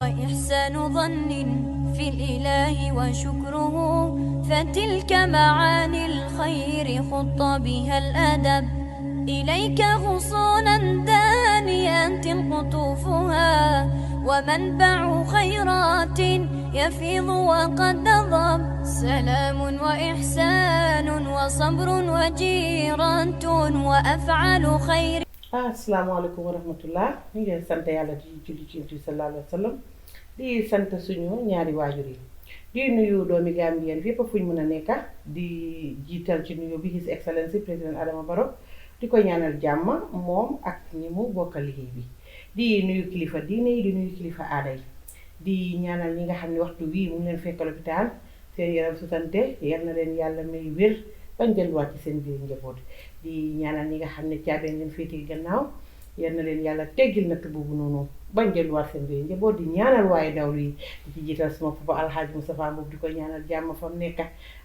وإحسان ظن في الإله وشكره، فتلك معاني الخير خط بها الأدب. إليك غصونا دانيات قطوفها، ومنبع خيرات يفيض وقد نضب. سلام وإحسان وصبر وجيرة وأفعال خير. asalaamaaleykum wa rahmatullah ñu ngi sant yàlla di julli ci Yonent bi sallallahu alayhi wa sallam di sant suñu ñaari waajur yi di nuyu doomi Gambien fépp fu ñu mën a nekk di jiital ci nuyu bi His Excellency président Adama Barrow di ko ñaanal jàmm moom ak ñi mu bokkal liggéey bi di nuyu kilifa diine yi di nuyu kilifa aada yi di ñaanal ñi nga xam ne waxtu wii mu ngi leen fekk lopitaan seen yaram sutante yal na leen yàlla may wér bañ delluwaat ci seen biir njaboot di ñaanal ñi nga xam ne caabeen leen féetee gannaaw yal na leen yàlla teggil natt boobu noonu bañ delluwaat seen biir njaboot di ñaanal waaye dawlu yi di ci jiital suma papa Alhaji Moustapha Mboup di ko ñaanal jàmm fa mu nekk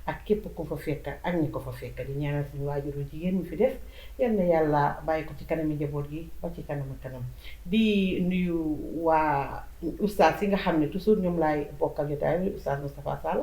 ak képp ku fa fekk ak ñi ko fa fekk di ñaanal suñu waajuru jigéen mi fi def yal na yàlla bàyyi ko ci kanami njaboot gi ba ci kanam ak kanam di nuyu waa ustaas yi nga xam ne toujours ñoom laay bokkal jotaay bi ustaas Moustapha Sall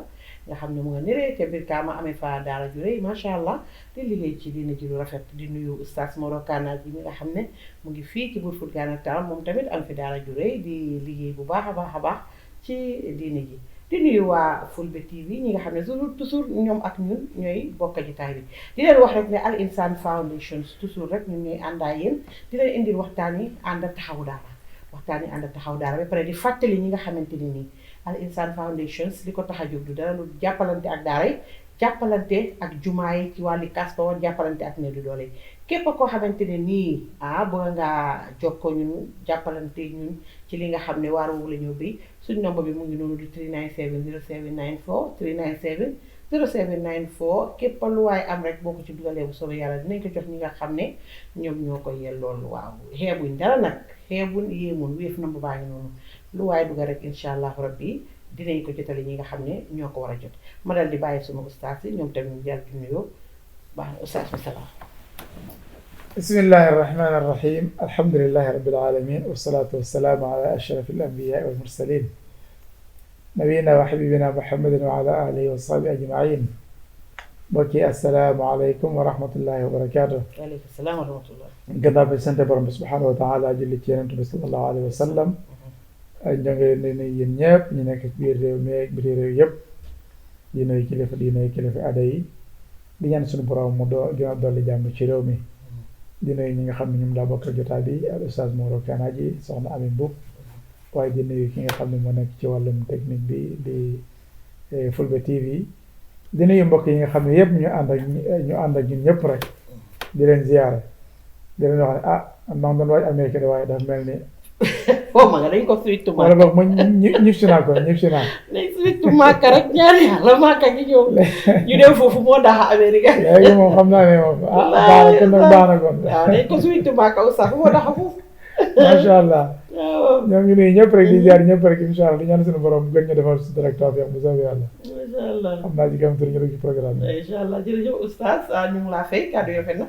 nga xam ne mu nga néree te biir kaama amee fa daara ju rëy macha allah di liggéey ci diina ji lu rafet di nuyu ustaas Moro Kana ji mi nga xam ne mu ngi fii ci Brufut Ghana Town moom tamit am fi daara ju rëy di liggéey bu baax a baax ci diina ji di nuyu waa Fulbe TV ñi nga xam ne toujours ñoom ak ñun ñooy bokk jotaay bi di leen wax rek ne Al Insan Foundation toujours rek ñun ñooy àndaa yéen di leen indil waxtaan yi ànd taxawu daara ba pare di fàttali ñi nga xamante ni nii Al Insan Foundation li ko tax a jóg du dara lu jàppalante ak daara yi jàppalante ak jumaa yi ci wàlli kaspawa jàppalante ak ne du doole képp koo xamante ne nii bëgg ngaa jokkoo ñun jàppalante ñun ci li nga xam ne waar woowu la ñëw bi suñ nombre bi mu ngi noonu di 397 0794 397 0794 képp lu waay am rek boo ko ci dugalee bu soobee yàlla dinañ ko jox ñi nga xam ne ñoom ñoo ko yellool waaw xeebuñ dara nag xeebuñ yéemun wéef nombre baa ngi noonu lu waay dugal rek incha allah rabbi dinañ ko jotale ñi nga xam ne ñoo ko war a jot ma dal di bàyyi suma ustaas yi ñoom tamit jàll di nuyoo baax na ustaas bi salaam. bismillahi irrahmani irrahim alhamdulilahi rabbil alamin wasalaatu wasalaamu ala ashraf alambiya walmursalin nabiyina wa xabibina muhammadin wa ala alihi wa sahbi ajmain mbokki assalaamu aleykum wa rahmatullahi wa barakatuh. waaleykum salaam wa rahmatullah. gannaaw bi sant borom bi subhanahu wa taala julli ci yonent bi sallallahu alayhi wa sallam ñoo ngi leen di nuyu yéen ñëpp ñu nekk ci biir réew mi ak biir réew yëpp di nuyu kilifa aada yi di ñaan suñu borom mu gën a dolli jàmm ci réew mi di nuyu ñi nga xam ne ñoom laa bokk jotaay bi al Oustaz Moro Kana ji soxna Ami Mboup waaye di nuyu ki nga xam ne moo nekk ci wàllum technique bi di Fulbe TV di nuyu mbokk yi nga xam ne yëpp ñu ànd ak ñun ñëpp rek di leen ziyaare di leen wax ne maa ngi doon waaj Amérique de waaye dafa mel ni foo ma nga dañ ko suitu ma. wala boog mu ñib si naa. léegi suitu Màkka rek ñaan yàlla Màkka gi ñëw ñu dem foofu moo tax Amérique. léegi moom xam naa ne moom baax na kon. waaw dañ ko suitu Màkka sax moo tax foofu. macha allah. waaw ñoo ngi nuyu ñëpp rek di jaar ñëpp rek incha allah di ñaan suñu borom gën ñu defal si direct tawfiq bu soobee yàlla. macha allah xam naa ci gam tur ñu dugg ci programme bi. incha allah jërëjëf oustaz ñu ngi laa fay kàddu yoo xam ne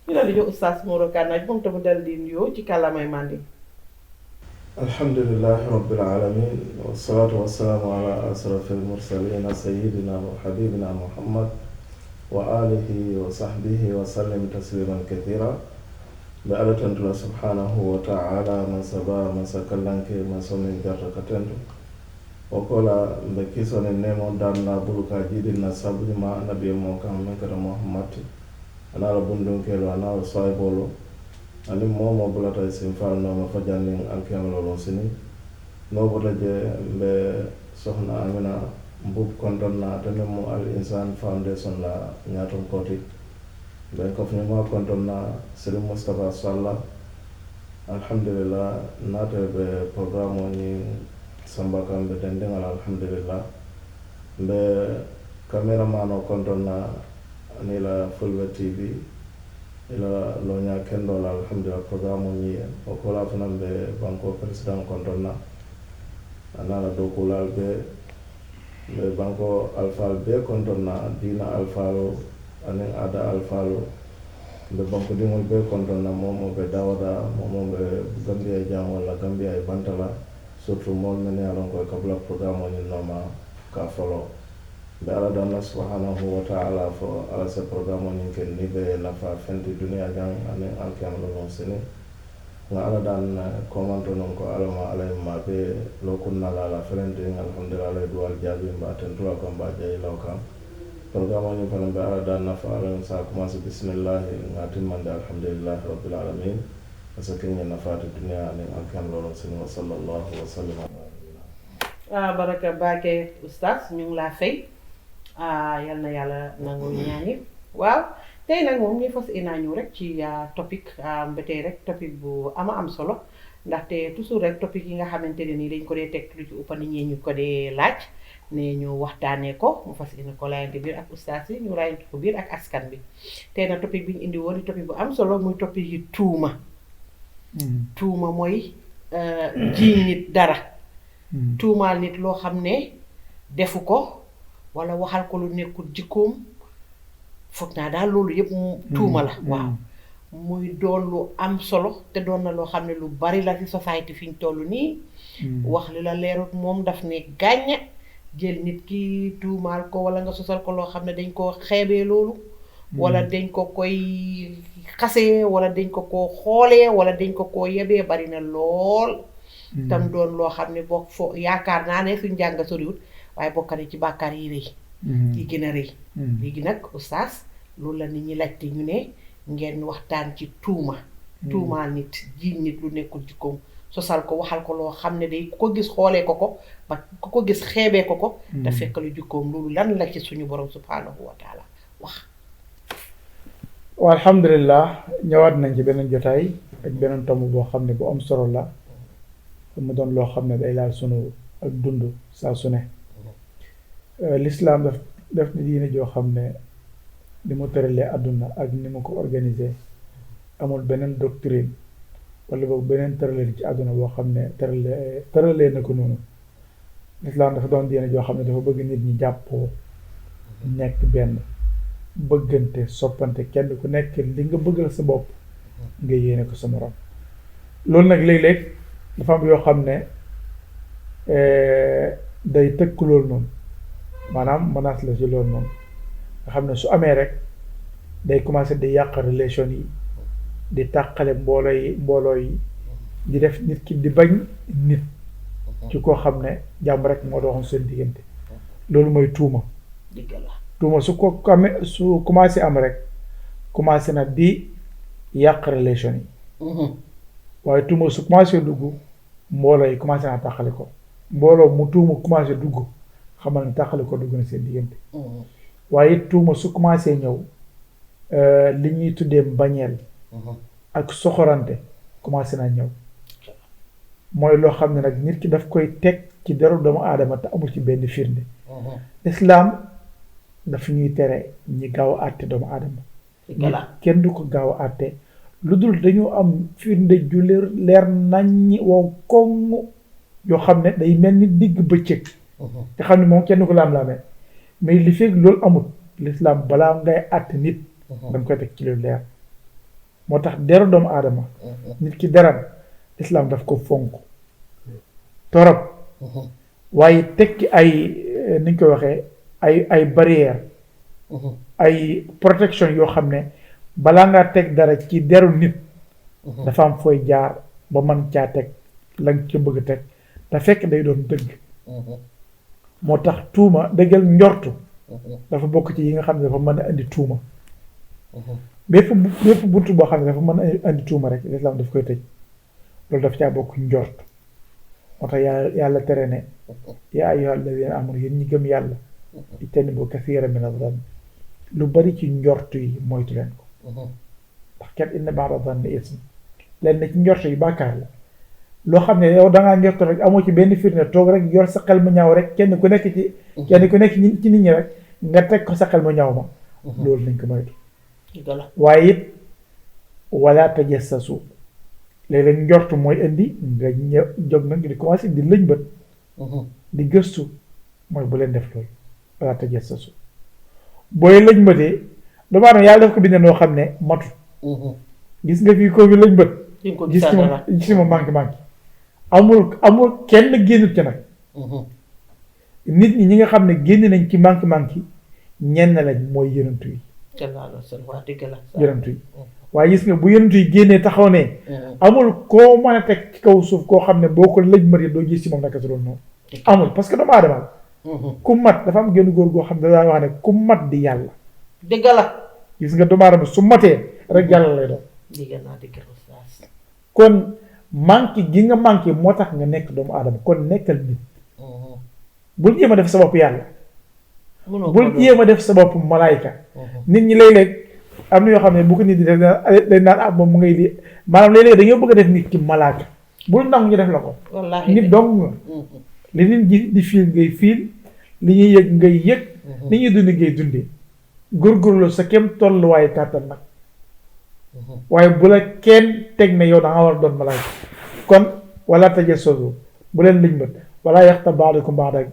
ñu daal di jox oustaz Moro Kana moom tamit dal di nuyoo ci kàllaamay mandi. alhamdulillahi rabbil alamin wassalatu wassalamu ala asrafil mursalin sayyidina wa habibina muhammad wa alihi wa sahbihi wa sallim tasliman kathira be ala tentula subhanahu wa ta'ala man saba man sakallanke man somin garta katentu o kola mbe kisone nemo danna buluka jidinna sabuni ma annabi mo kam men kata muhammad anala bundunkelo anala saybolo ani momo bulata simfal no fa janning alkiyamalo sini no bota je mbe sohna Amina Mboup konton na tane mo Al Insan Foundation la ñaton koti be ko fni mo konton na Serigne Moustapha Salla alhamdulillah nate be programme ni samba kambe dendengal alhamdulillah be cameraman o konton na ani la Fulbe TV ila loña kendol alhamdulillah programme ni o kola fanan be banko president kontonna anala do kolal be banko alfal be kontonna dina alfalo anen ada alfalo be banko dingol be kontonna momo be dawada momo be gambia jam wala gambia e bantala surtout mool men ye lon koye kabula programme oñin nooma ka foloo ɓe ala danna subhanahu wa taala fo ala se programme oñin ken ni ɓe nafa fenti duniya jang anin alkiyama lolon sini nga ala dan komanto non ko alama alay ma be lo kunna la la felente alhamdulillah alay duwal jaabi mba ten tula ko mba jay law kam programme ni fana be ala dan nafa ala sa commence bismillah nga timmande alhamdulillah rabbil alamin parce que ni nafati dunya ni alkam lolon sin wa sallallahu wa sallam baraka baake oustaz ñu ngi laa fay yal na yàlla nangu ñaani waaw tey nag moom ñu fas yéenaa ñëw rek ci topic ba tey rek topic bu am solo ndaxte toujours rek topic yi nga xamante ne nii dañ ko dee teg lu ci ëpp nit ñi ñu ko dee laaj ne ñu waxtaanee ko mu fas yéene ko laayante biir ak oustaz yi ñu laayante ko biir ak askan bi tey nag topic bi ñu indi woon di topic bu am solo muy topic yi tuuma. tuuma mooy jiiñ nit dara. tuumaal nit loo xam ne defu ko walla waxal ko lu nekkul jikkoom. foog naa daal loolu yëpp tuuma la waaw muy doon lu am solo te doon na loo xam ne lu bari la ci société fi ñu toll nii wax li la leerut moom daf ne gàñña jël nit ki tuumaal ko walla nga sosal ko loo xam ne dañ ko xeebee loolu walla dañ ko koy xasee walla dañ ko koo xoolee walla dañ ko koo yebee bari na lool tam doon loo xam ne boo foo yaakaar naa ne suñ jàng soriwut waaye bokk na ci bàkkaar yi rëy yi gën a rëy léegi nag oustaz loolu la nit ñi laajte ñu ne ngeen waxtaan ci tuumaal nit jiiñ nit lu nekkul jikkoom sosal ko waxal ko loo xam ne day ku ko gis xoolee ko ba ku ko gis xeebee ko te fekk lu jikkoom loolu lan la ci suñu borom subhanahu wa taala wax wa alhamdulillah ñëwaat nañ ci beneen jotaay ak beneen tomb boo xam ne bu am solo la mu doon loo xam ne day laal sunu ak dund saa su ne l'islam daf di diine joo xam ne ni mu tëralee àdduna ak ni mu ko organisé amul beneen doctrine wala boog beneen tëralee ci àdduna boo xam ne tëralee na ko noonu l'islam dafa doon diine joo xam ne dafa bëgg nit ñi jàppoo nekk benn bëggante soppante kenn ku nekk li nga bëggal sa bopp nga yéene ko sa morom loolu nag léeg-léeg dafa am yoo xam ne day tëkk loolu noonu maanaam menace la ci loolu noonu nga xam ne su amee rek day commencer di yàq relation yi di tàqale mbooloo yi di def nit ki di bañ nit ci koo xam ne jàmm rek moo doxoon seen diggante loolu mooy tuuma tuuma su commencé am rek commencé na di yàq relation yi waaye tuuma su commencé dugg mbooloo yi commencé naa tàqale ko mbooloo mu tuuma commencé dugg xamal ne tàqale ko dugg na seen diggante waaye tuuma su commencé ñëw li ñuy tuddee mbañeel ak soxorante commencé naa ñëw mooy loo xam ne nag nit ki daf koy teg ci deru doomu aadama te amul ci benn firnde islaam daf ñuy tere ñi gaaw a àtte doomu aadama nit kenn du ko gaaw a àtte lu dul dañu am firnde ju leer naññi wow koŋ yoo xam ne day mel ni digg bëccëg te xam ne moom kenn ko laam-laamee mais li fekk loolu amul l'islam balaa ngay àtte nit danga koy teg ci lu leer moo tax deru doomu aadama nit ki deram l'islam daf ko fonk torop waaye teg ci ay ni ñu koy waxee ay barrière ay protection yoo xam ne balaa ngaa teg dara ci deru nit dafa am fooy jaar ba mën caa teg la nga ca bëgg a teg te fekk day doon dëgg moo tax tuuma dëggal njortu dafa bokk ci yi nga xam ne dafa mën a indi tuuma bépp buntu boo xam ne dafa mën a indi tuuma rek l'islam daf koy tëj loolu daf caa bokk njort moo tax yàlla tere ne yaa ayyuha alladina amanu yéen ñi gëm yàlla ijtanibu kasiira min az-zann lu bari ci njort yi moytu leen ko ndax kat inna ba'da zanni ism leen na ci njort yi bàkkaar la loo xam ne yow dangaa njort rek amoo ci benn firnde toog rek yor sa xel mu ñaaw rek kenn ku nekk ci nit ñi rek nga teg ko sa xel mu ñaaw ma loolu nañ ko moytu waaye it wala tajassasu léeg-léeg njort mooy indi nga jóg nag di commencé di lëñ bët di gëstu mooy bu leen def loolu wala tajassasu booy lëñ bëtee doomu aadama yàlla def ko bindee noo xam ne matut gis nga fii ko fi lëñ bët gis ci ma manqué amul kenn génnut ci nag nit ñi nga xam ne génn nañ ci manque ñenn lañ mooy yonent yi yonent yi waaye gis nga bu yonent yi génnee taxaw ne amul koo mën a teg ci kaw suuf koo xam ne boo ko lëj mari doo gis ci moom naka su doon noonu amul parce que doomu aadama ku mat dafa am génn góor goo xam ne daa wax ne ku mat di yàlla dëgg la gis nga doomu aadama su matee rek yàlla lay doon kon manqué gi nga manqué moo tax nga nekk doomu aadama kon nekkal nit bul jéem a def sa bopp yàlla bul jéem a def sa bopp malaayka nit ñi léeg-léeg am na yoo xam ne bu ko nit di def dañ naan ah moom mu ngay lii maanaam léeg-léeg dañoo bëgg a def nit ki malaaka bul nangu ñu def la ko nit dong nga li nit ñi di fiil ngay fiil li ñuy yëg ngay yëg li ñuy dundi ngay dundee góorgóorlu sa kem tolluwaayu kàttan nag waaye bu la kenn teg ne yow da nga war a doon malaaka kon wala tajassasu bu leen liñ bët wala yaxtab ba'dukum ba'dan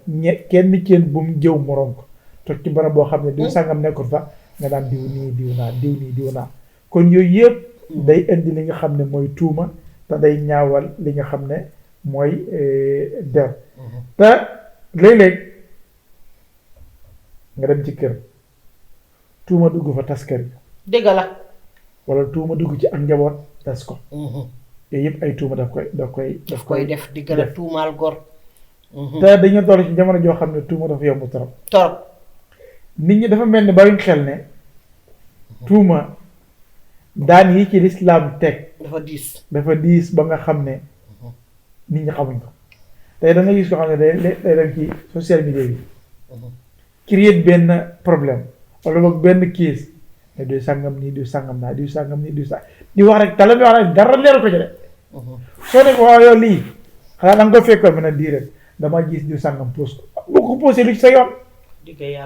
kenn ci bu mu jëw moroom ko toog ci barab boo xam ne diw sàngam nekkul fa nga daan diw nii diw naa diw nii diw naa kon yooyu yëpp day indi li nga xam ne mooy tuuma te day ñaawal li nga xam ne mooy der te léeg-léeg nga dem ci kër tuuma dugg fa tas kër dëgg la wala tuuma dugg ci ak njaboot tas ko yooyu yëpp ay tuuma daf koy def di gën a tuumaal gor te dañu toll ci jamono joo xam ne tuuma dafa yomb trop nit ñi dafa mel ni bariñ xel ne tuuma daan yi ci lislaam teg dafa diis ba nga xam ne nit ñi xamuñ ko tey da nga gis ko xam ne day dem ci social media bi créer benn problème wala boog benn kiis ne diw sàngam nii diw sàngam naa diw sàngam nii diw sàngam di wax rek tala bi wax rek dara leeru ko ci de soo nekk waaw yow lii xanaa da nga ko fekkoon mën a dii rek dama gis diw sàngam poos ko boo ko posé lu ci sa yoon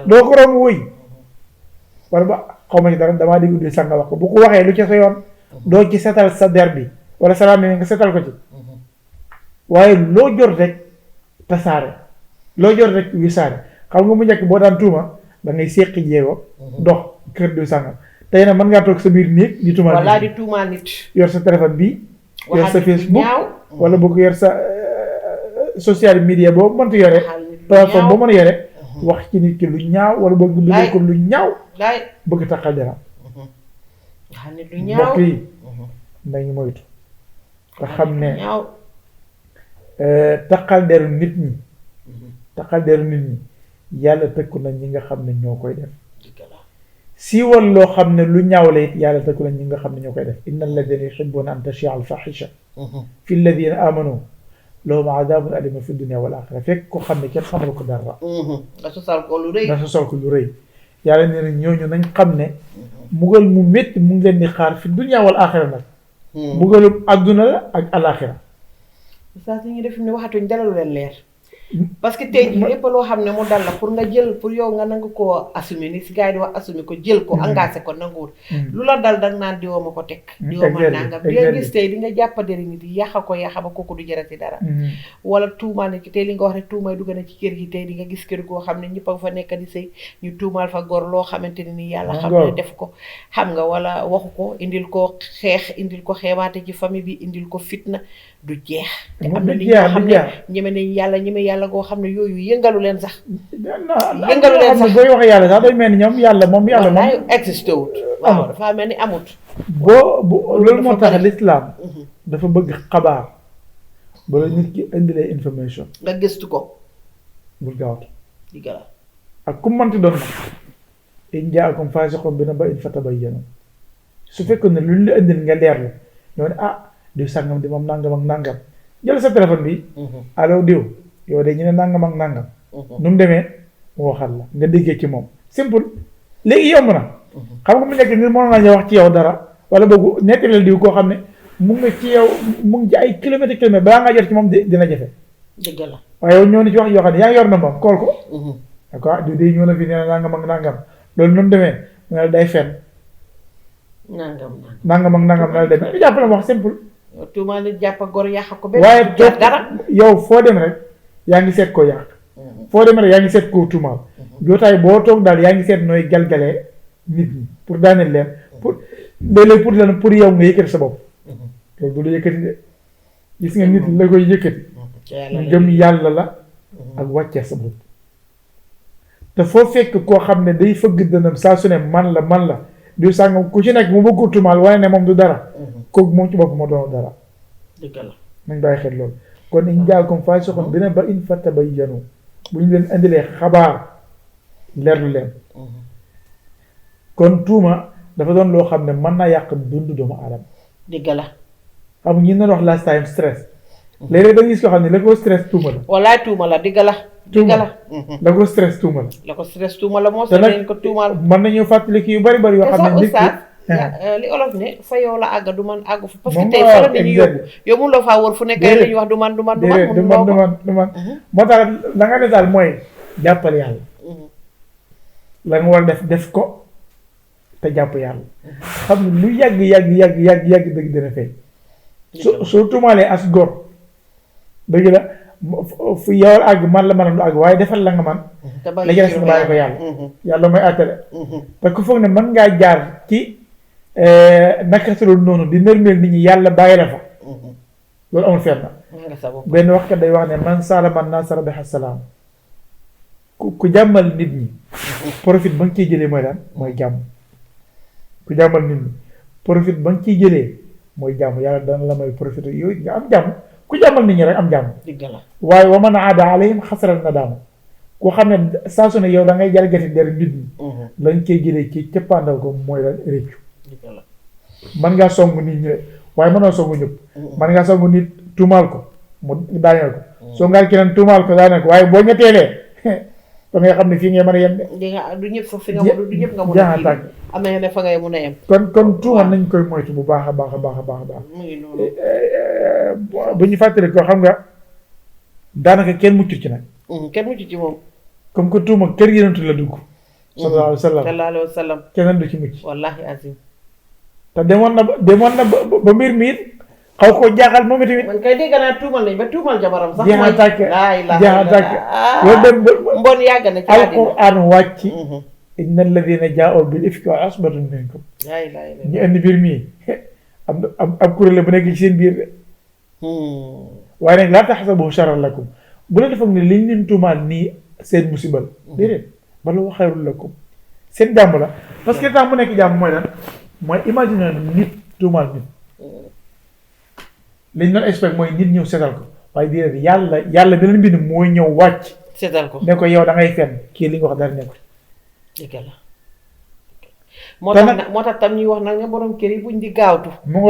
doo ko romb wuy wala ba xaw ma ci dara damaa dégg diw sàngam wax ko bu ko waxee lu ci sa yoon doo ci setal sa der bi wala salaam nga setal ko ci waaye loo jot rek tasaare loo jot rek wisaare xam nga mu njëkk boo daan tuuma da ngay séqi jéego dox kër diw sàngam tey nag mën ngaa toog sa biir néeg di tuumaal nit yor sa téléphone bi yor sa Facebook wala boo ko yor sa social media boobu mënta yore plateforme boo mën a yore wax ci nit ki lu ñaaw wala boog bindal ko lu ñaaw bëgg taxal jaram mbokk yi nañu moytu te xam ne taxal deru nit ñi yàlla tëkku nañ ñi nga xam ne ñoo koy def siiwal loo xam ne lu ñaaw la it yàlla tëkku nañ ñi nga xam ne ñoo koy def inna alladina yuhibbuna an tashia al fahisha fi alladina amanu lahum adabun alim fi dunia wal axira fekk ko xam ne kenn xamal ko dara nga sosal ko lu rëy yàlla nee na ñooñu nañ xam ne mugal mu métti mu ngi leen di xaar fi dunia wal axira nag mugalum adduna la ak alaxira saa si ñu def ne waxatuñ dara lu leen leer parce que tey jii lépp loo xam ne mu dal la pour nga jël pour yow nga nangu koo assumer ni si gars yi di wax assumer ko jël ko engagé ko nanguwul lu la dal danga naan diwoo ma ko teg diwoo ma nangam di nga gis tey li nga jàppanderi nit yi yàqa ko ba kooku du jarati dara wala tuumaal nit ki tey li nga wax rek tuumaay dugg na ci kër gi tey di nga gis kër goo xam ne ñëpp a fa nekk di sëy ñu tuumaal fa gor loo xamante ne ni yàlla xam ne def ko xam nga wala waxu ko indil ko xeex indil ko xeebaate ci famille bi indil ko fitna du jeex te am na li nga xam ne ñeme nañ yàlla goo xam ne yooyu yëngalu leen sax booy wax yàlla sax day mel ni ñoom yàlla moom existé wut waaw dafa mel ni amut loolu moo tax l'islam dafa bëgg xabaar bala nit ki indilee information nga gëstu ko bul gaawatu di gala ak ku mënti doon nag in jaakum faasiqun binaba'in fatabayyanu su fekkoon ne lu ñu la indil nga leerlu ñoo ne diw sàngam di moom nangam ak nangam jël sa téléphone bi allo diw yow de ñu ne nangam ak nangam nu mu demee mu waxal la nga déggee ci moom simple léegi yomb na xam nga mu nekk ni mën nañu wax ci yow dara wala boobu nettaleel diw koo xam ne mu ngi ci yow mu ngi ci ay kilomètres balaa ngaa jot ci moom dina jafe dëgg la waaye yow ñoo ni ci wax yoo xam ne yaa ngi yor na moom kool ko d'accord diw de ñëw na fi nee na nangam ak nangam loolu nu mu demee mu ne day fen nangam ak nangam na la demee jàpp na wax simple tuumaal nit jàpp gor yàq ko waaye toog dara yow foo dem rek yaa ngi seet koo yàq foo dem rek yaa ngi seet koo tuumaal jootaay boo toog daal yaa ngi seet nooy galgalee nit ñi pour daaneel leen pour léeg-léeg pour yow nga yëkkati sa bopp loolu du la yëkkati de gis nga nit la koy yëkkati ngëm yàlla la ak wàccee sa bopp te foo fekk koo xam ne day fëgg dënam saa su ne man la diw sàngam ku ci nekk mu bëgg ko tumaal wane ne moom du dara kooku moom ci bopp moo doon dara dëgg la nañ bàyyi xel loolu kon in jaakum faasiqun bi naba'in fatabayyanu bu ñu leen indilee xabaar leerlu leen kon tuuma dafa doon loo xam ne mën naa yàq dundu doomu aadama dëgg la xam nga ñi doon wax last time stress léeg-léeg da nga gis ko xam ne la ko stress tuuma la wallaay tuuma la dëgg la la ko stress tuuma la ko stress tuuma la moo te nag ko tuumaal mën nañu fàttali kii yu bari yoo xam ne nit li olof ne fa yow la àgg du man àgg fa parce que tey fa la dañuy yóbbu yow mun loo faa wër fu nekk la ñuy wax du man moo tax la nga def daal mooy jàppal yàlla la nga war a def ko te jàpp yàlla xam ne lu yàgg dëgg dina feeñ soo tuumaalee as góor dëgg la fu yow la àgg man la mën a du àgg waaye defal la nga man la jëles nga bàyyi ko yàlla mooy àttale te ku foog ne mën ngaa jaar ci naka su noonu di nërmeel nit ñi yàlla bàyyi la fa loolu amul fenn benn waxkat day wax ne man salama nasara bi salaam ku jàmmal nit ñi profit ba nga ciy jëlee mooy daan mooy jàmm ku jàmmal nit ñi profit ba nga ciy jëlee mooy jàmm yàlla dana la may profit yooyu nga am jàmm ku jàmmal nit ñi rek am jàmm waaye wa man aada alayhim xasaral nadaama koo xam ne saa su ne yow da ngay jalgati der nit ñi lañ koy jëlee ci cëppaandal ko mooy daan réccu man ngaa song nit ñi waaye mënoo song ñëpp man ngaa song nit tuumaal ko mu daaneel ko soo ngaa keneen tuumaal ko daaneel ko waaye boo ñetteelee da ngay xam ne fii ngay mën a yem de du ñëpp sax fi nga du ñëpp nga mën a kii am na ne fa ngay mën a yem kon tuumal nañ koy moytu bu baax a baax mu ngi noonu bu ñu fàttali ko xam nga daanaka kenn mucc ci nag kenn mucc ci moom comme que tuuma kër yonentu la dugg sallallahu alayhi wa sallam keneen du ci mucc wallahi azim te demoon na ba mbir mi it xaw ko jaaxal moom itamit man kay dégg naa tuumal nañ ba tuumal jabaram sax jeexa tàkk loolu dem mbon yàgg na ci alquran wàcc inna alladina jaa'u bil ifki asbatun minkum ñu indi mbir mii am kuréel bu nekk ci seen biir de waaye nag laa taxsabuhu sharran lakum bu leen foog ne liñ leen tuumaal nii seen musibal déedéet bal huwa xayrun lakum seen jàmm la parce que temps mu nekk jàmm mooy lan mooy imagine nit tuumaal nit liñ doon expect mooy nit ñëw setal ko waaye déedéet yàlla beneen mbind mooy ñëw wàcc setal ko ne ko yow da ngay fenn kii li nga wax dara nekkul dëgg la moo tax tam ñuy wax nag ne borom kër yi buñ di gaawtu mu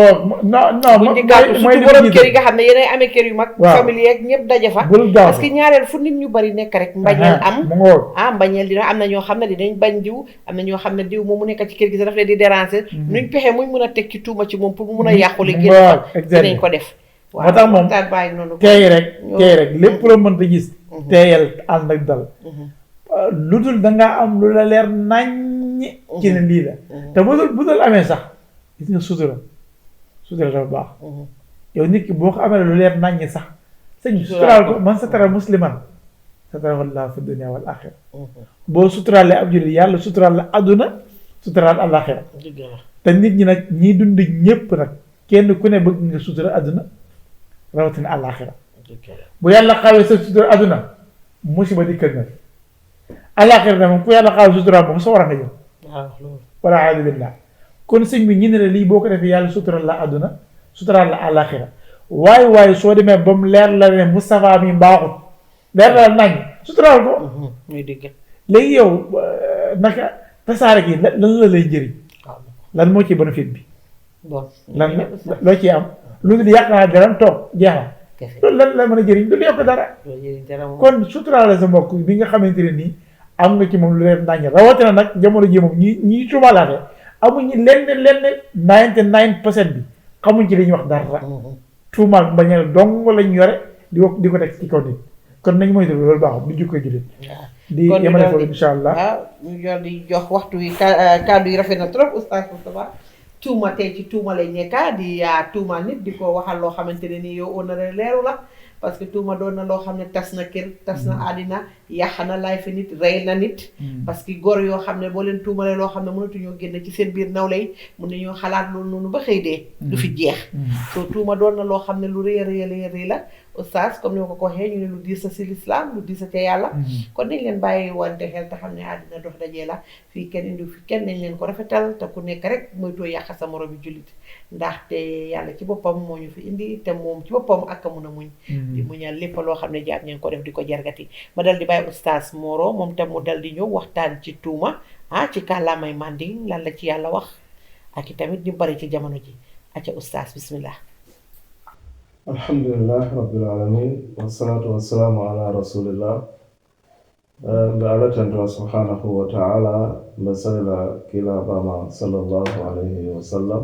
non buñ di gaawtu surtout borom kër yi nga xam ne yéenay amee kër yu mag famille yeeg ñëpp daje fa parce que ñaareel fu nit ñu bari nekk rek mbañeel am mbañeel dina am na ñoo xam ne dinañ bañ diw am na ñoo xam ne diw moom mu nekk ci kër gi sa daf leen di déranger nuñ pexe muñ mun a teg ci tuuma ci moom pour mu mun a yàqule génn dinañ ko def moo tax moom bàyyi noonu teey rek lépp loo mënta gis teeyal ànd ak dal lu dul dangaa am lu la leer naññi ci ne lii la te bu dul amee sax gis nga sutura dafa baax yow nit ki boo ko amee lu leer naññi sax sëñ suturaal ko man satara musliman satara wallaahu fi dunya wal axira boo suturaalee ab jullit yàlla suturaal la àdduna suturaal àllaaxira te nit ñi nag ñiy dund ñépp nag kenn ku ne bëgg nga sutura àdduna rawatina àllaaxira bu yàlla xawee sa sutura àdduna musiba di kër na àllaaxira na moom ku yàlla xawee sutura moom sa war a nga jëm wala aadu billah kon sëñ bi ñi ne la lii boo ko defee yàlla sutural la àdduna sutural la àllaaxira waaye soo demee ba mu leer la ne Moustapha mi baaxut leer la nañ sutural ko muy dëgg léegi yow naka tasaare gi lan la lay njëriñ lan moo ci bénéfice bi lan loo ciy am lu dul yàq naa dara toog jeex na loolu lan mën a jëriñ du yokk dara kon sutural la sa mbokk bi nga xamante ne nii am nga ci moom lu leen naññ rawatina nag jamono ji moom ñi tuumalaate amuñu lenn 99% bi xamuñ ci li ñuy wax dara tuumaal mbañeel dong lañ yore di ko teg ci kaw nit kon nañ moytu loolu baaxul du jukkoy jullit di yemale foofu insha allah ñu jor di jox waxtu wi kàddu yi rafet na trop oustaz Moustapha tuuma tey ci tuuma lay nekka di tuumaal nit di ko waxal loo xamante ne nii yow on na leeru la parce que tuuma doon na loo xam ne tas na kër tas na àddina yàq na life nit rey na nit parce que góor yoo xam ne boo leen tuumalee loo xam ne mënatuñoo génn ci seen biir nawle yi mun nañoo xalaat loolu noonu ba xëy dee du fi jeex soo tuuma doon na loo xam ne lu rëy rëy la oustaz comme ni ma ko waxee ñu ne lu diis si lislaam lu diis ca yàlla kon nañ leen bàyyi wante xel te xam ne àddina dox dajee la fii kenn indi fi kenn nañ leen ko rafetal te ku nekk rek moytoo yàq sa moroom bi jullit ndaxte yàlla ci boppam moo ñu fi indi te moom ci boppam ak a mun a muñ di muñal lépp loo xam ne jaam ñu ngi ko def di ko jargati ma dal di bàyyi oustaz Moro moom tam mu dal di ñëw waxtaan ci tuuma ci kàllaamay Manding lan la ci yàlla wax ak i tamit ñu bari ci jamono ji aca oustaz bismillah alhamdulillah rabbil alamin wassalatu wassalamu ala rasulillah mbe Allah tanto subhanahu wa ta'ala mbe salila kila bama sallallahu alayhi wa sallam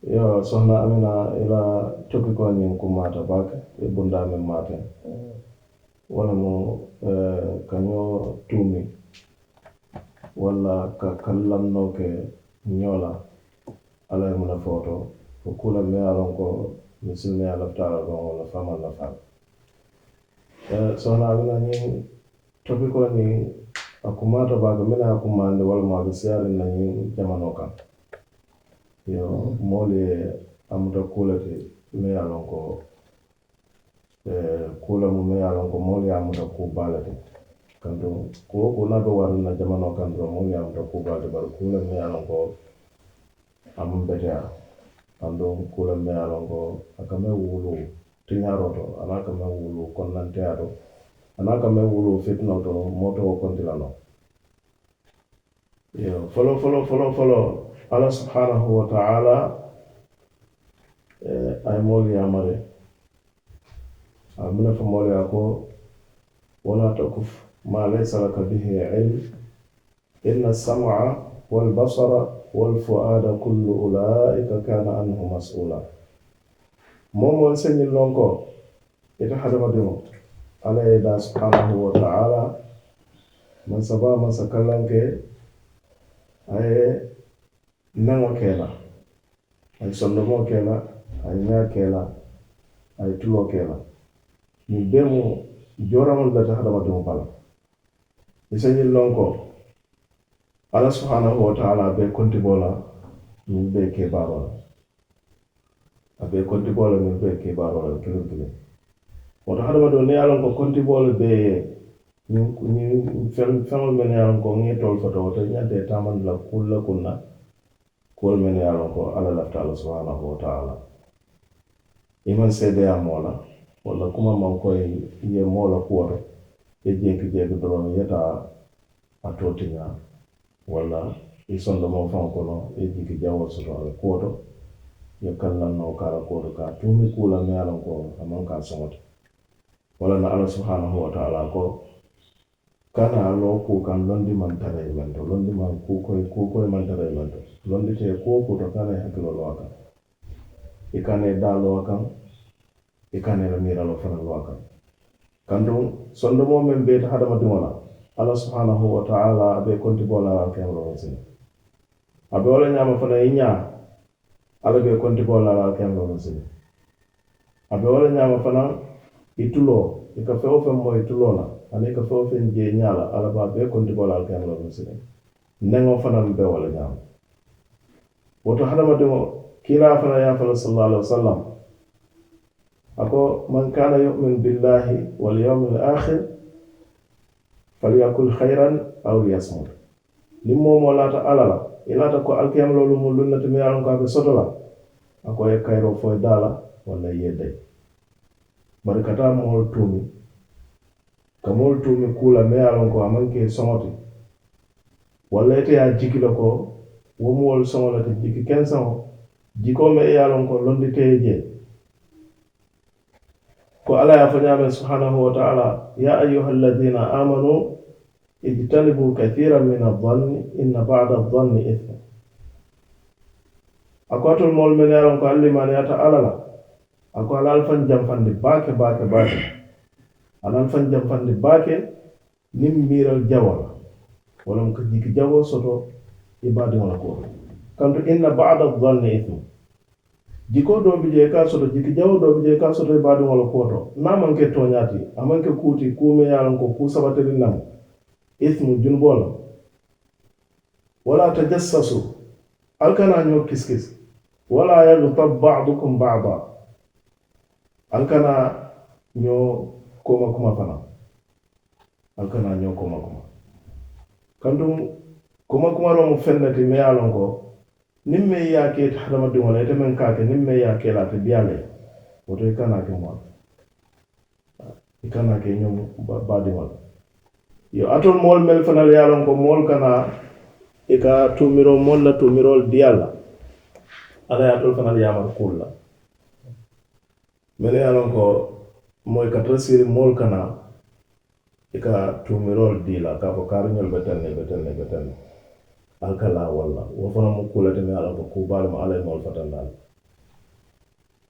yo sohna Amina ila topi ko ñin ko mata bake e bunda men mate wala mo kaño tuumi walla ka kallanno ke ñoola ala e muna foto ko kula me alon ko misilme a laftala ɗon walla famal lafal sohna Amina ñin topi ko ni akumata bake mine akumande walla maɓe siyarin na ñin jamano kan yo moolu ye amuta kuulete me ye a lon ko kuula mu me ye a lon ko moolu ye amuta kuu baalete kantu kuwo kuna be warin na jamanoo kan doroŋ moolu ye amuta kuu baalete bari kuula me ye a lon ko amu beteya anduŋ kuula me ye a lon ko a ka me wulu tiñaaroo to anaŋ ka me wulu konnanteya to anaŋ ka me wulu fitinoo to moo to wo konti la noo yo foloo Allah subhanahu wa ta'ala ay moolu yamare mune fo moolu ya ko wala takuf ma laysa laka bihi ilm inna as-sam'a wal basara wal fu'ada kullu ulaika kana anhu mas'ula momo senyi lonko ita hadamadiŋo ala ye da subhanahu wa ta'ala man saba man sakalanke ay neŋo kela ay sondomo kela ay ñaa kela ay tulo kela ñiŋ bee mu jooraŋolu lati hadamadiŋo bala isa ñiŋ loŋ ko alla subhanahu wa taala be kontiboo la ñiŋ bee keebaaroo la a be kontiboo la ñiŋ bee keebaaroo la kiliŋ kiliŋ woto hadamadiŋo niŋ ye a loŋ ko kontiboo le bee ye ñiŋ feŋolu mene ye a loŋ ko ŋa toolu fota woto ñanta ye taamandi la kuulu la kunna kuwolu mene ye a loŋ ko alla lafita alla subhanahu wa taala i maŋ seedeya moo la walla kuma maŋ koy ye moo la kuwo to ye jeeki doroŋ yeta a tootiñaa walla i sondomoo faŋo kono ye jiki jawoo soto a la kuwo to ye kallannoo ka a la kuwo to ka a tuumi kuu la me ye a loŋ ko a maŋ ka a soŋo ti walla na alla subhanahu wa taala ko kana a loo kuu kaŋ londi maŋ tara i mento londi maŋ kuukoyi maŋ tara i mento londi te kuwo kuuto kana i hakkilo loo a kaŋ i kana i daa loo a kaŋ i kana i la miiraloo fanaŋ loo a kaŋ kantuŋ sondomoo meŋ beeta hadamadiŋo la alla subhanahu wa taala a be kontiboo la ala kemuloo sini a be wo le ñaama fanaŋ i ñaa alla be kontiboo la ala kemuloo sini a be wo le ñaama fanaŋ i tuloo i ka feŋ feŋ moo i tuloo la aniŋ i ka feŋ feŋ jee ñaa la alla be a bee kontiboo la ala kemuloo sini neŋo fanaŋ be wo le ñaama woto hadamadiŋo kiilaa fanaŋ ye a fo la sallallahu alaihi wa sallam ako man kana yu'min billahi wal yawmil akhir falyakul khayran aw liyasmut niŋ moo laata alla la i laata ko alkiyamaloolu mu lunnati me ye a loŋ ko a be soto la a ko ye kayiroo fo i daa la walla i ye dayi bari ka taa moolu tuumi ka moolu tuumi kuu la me ye a loŋ ko a maŋ ke soŋo ti walla ite ye a jiki la ko wo mu wolu soŋo le ti jiki kenseŋo jikoo me ye a loŋ ko londi te ye jee ko alla ye a fo ñaame subhanahu wa taala ya ayuha alladina amanu ijtanibu kathiran min adhanni inna ba'da adhanni ithma ako atol moolu men ye a loŋ ko allimaniyata alla la ako ala alfan janfandi baake ala alfan janfandi baake niŋ miiral jawo la walla ka jiki jawoo soto i baadiŋo la kuwo kantu inna ba'da adhanni ithma jiko do bi je ka soto jiki jawo do bi je ka soto baadu wala koto na man ke toñati aman ke kuti kume yalan ko ku sabatiri nam ismu junbol wala tajassasu alkana nyo kiskis wala yaghtab ba'dukum ba'da alkana nyo koma fana alkana nyo koma kandum koma ro mo fennati me yalan ko nimme ya ke hadama dum wala ite men ka ke nimme ya ke la te biale woto ikana ke mo ikana ke nyum baadi wala yo atol mol mel fanal yalan ko mol kana ika tumiro mol la tumirol diala ala ya tol fanal yamar kulla mele yalan ko moy ka trasiri mol kana ika tumirol dila ka ko karnyol betanne alkala walla wo fana mu kulati mi ala ko kubal ma ala mol fatandal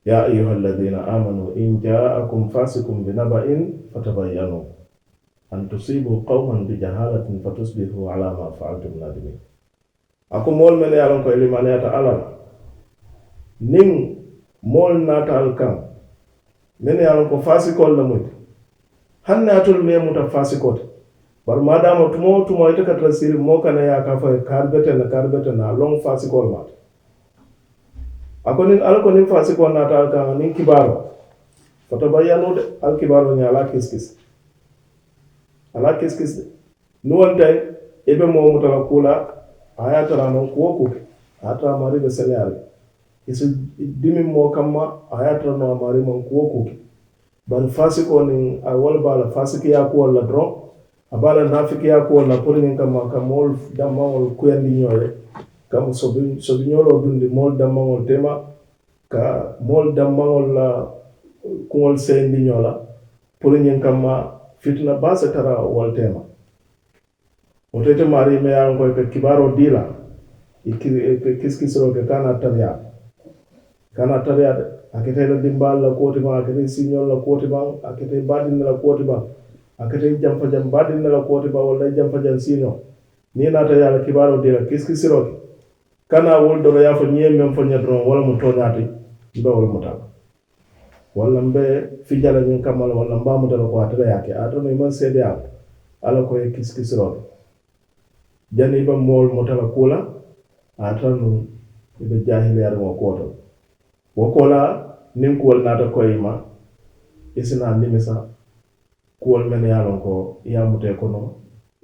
ya ayyuhal ladina amanu in ja'akum fasiqun binaba'in fatabayyanu an tusibu qauman bi jahalatin fatusbihu ala ma fa'altum nadimin ako mol men yalan ko limaniyata ala nin mol natal kan men yalan ko fasikol la mut hanna atul me muta fasikot bar madama tumo ite ka trasiri mo kana ya ka fa karbete na long fasikol mat akonin alkonin fasikol na tal kan nin kibaro fatabayyanu de al kibaro nya ala kiskis nuwante ebe mo mutala kula ayatara non kuwoku ata mari be senari isu dimi mo kamma ayatara no mari mon kuwoku ban fasiko ni awol bala fasiki ya ko la dron abala nafiki ya ko la pour ni kamma kamol damawol kuyandi ñoore kam sobi ñolo dundi mol damawol tema ka mol damawol la kuŋol sendi ñola pour ni kamma fitna basa tara wal tema otete mari me yaron ko ke kibaro dila kiskisro ke kana tabiya akete la dimbal la koti ba akete signol la koti ba akete badin la koti ba akete jam badin la koti ba wala jam fajan sino ni nata yala kibaro dila kiskisro kana wol do ya fa nyem mem fa nyadron wala mu toñati ndo wala mu ta wala mbe fijala ñin kamal wala mbamu dala ko atala yake atano man sede ala ko kiskisro jani ba mol motala kula atanu ibe jahili yar mo koto wokola nin kuwol nata koyima isina nimisa kuwol men yalon ko yamute kono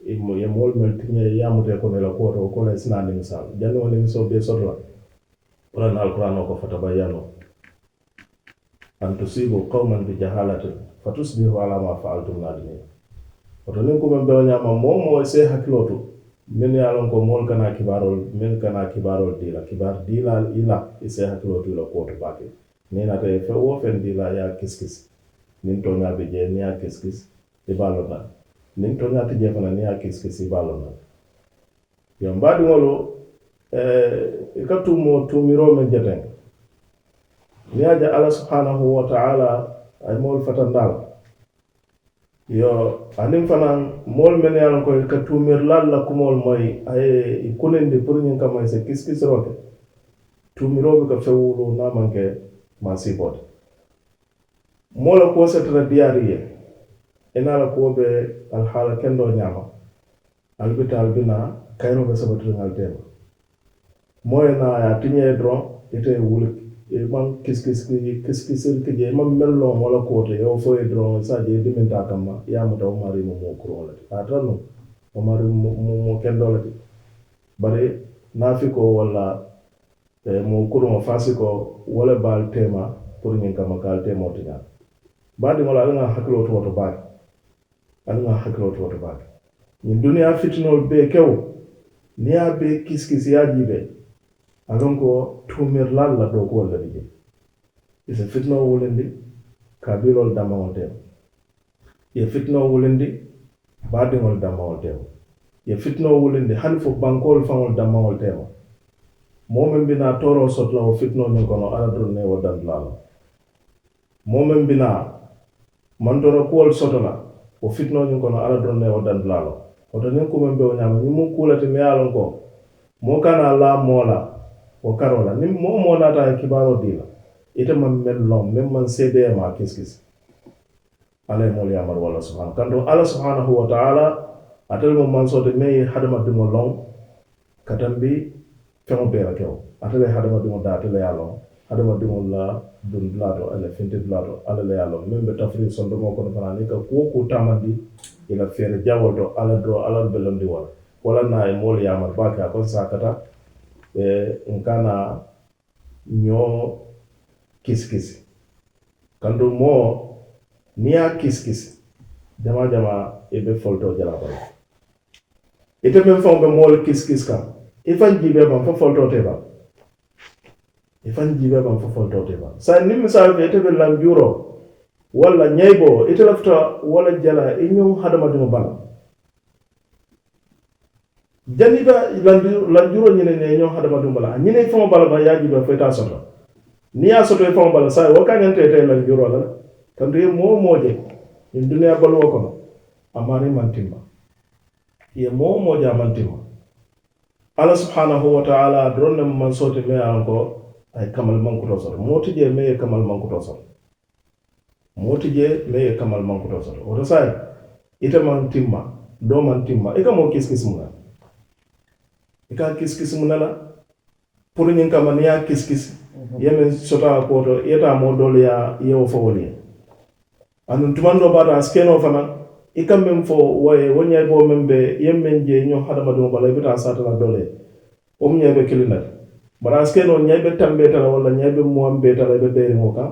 ye mol mel tiñe yamute kono la koto wokola isina nimisa jani woni miso be sotla wala na alquran ko fatabayyanu an tusibu qauman bi jahalatin fatusbihu ala ma fa'altum nadimin oto nin ko men be nyama momo se hakiloto men yalon ko mol kana kibarol dila kibar dila ila ise hakilo tula ko to bake ni na te fe wo fen dila ya kiskis nin to nya be je ni ya kiskis e balona nin to nya te je fana ni ya kiskis e balona yo mbadi wolo ka tumiro men jeten ni aja Allah subhanahu wa ta'ala ay mol fatandal yo anim fanan mol men yalan ko ka tumir lalla kumol moy ay kunende pour ñin kamay se kiskis roke tumiro be ka fewulo na manke ma sibot mola ko se tra diariye enala ko be al hala kendo nyama albital bina kayro be sabatu ngal tema moy na ya tinye dron ite wul e man kiskis ke je man mello wala ko te o fo e dron sa je diminta kamma ya mu taw mari mo ko wala atano o mari mo kendo la bare nafiko wala mo ko mo fasiko wala bal tema pour ngi kama kal tema tinya badi wala nga haklo to ba nga haklo to ba ni dunia fitnol be kew niya be kiskis ya jibe alon ko tumir lalla do ko wala dige isa fitno wulendi kabilol damawol tem ye fitno wulendi badingol damawol tem ye fitno wulendi hanfo bankol fangol damawol tem momen bina toro sotla o fitno nyon kono ala do ne wadan lalla momen bina mandoro kol sotla o fitno nyon kono ala do ne wadan lalla o to nen ko men be o nyama ni mun kulati me alon ko mo kana la mola o karola ni mo nata kibaro dila ite man mel lon même man sede ma kiskis alay mol yamar wala subhanahu kando ala subhanahu wa ta'ala atel mo man so de me hadama dum lon katambi femo bera kew atel hadama dum da atel ya lon hadama dum la dun blado ala finte blado ala la ya lon membe tafri son do mo ko fanani ka ko tamandi ila fere jawodo ala belondi wala na e mol yamar baka kon sakata nkana nyo kiskisi kando mo niya kiskisi jama ebe folto jala bala ite men fon be mol kiskis ka ifan jibe ban fa folto te ba sa ni misal be ite be lanjuro wala nyaybo ite lafta wala jala inyo hadama dum bala janiba lanjuro nyine ne nyo hadama dum bala nyine fon bala ba yaji ba feta soto ni ya soto fon bala sa o kan ente te lanjuro la kan re moje in dunya balwo kono amani mantima ye moje amantima Allah subhanahu wa ta'ala dronne man sote me anko ay kamal mankuto soto motije me kamal mankuto soto oto sai ite man timma do man timma e kamo kiskis muna la pour nyin kama ni ya kiskis yemen sota ko to yeta mo dole ya yewo fowoli anun tumando bata skeno fana ikam mem fo waye wonya bo membe yemmen je nyo hadama do bala bita sata la dole nyebe kilina bara skeno nyebe tambe tala wala nyebe mo ambe tala be dere mo ka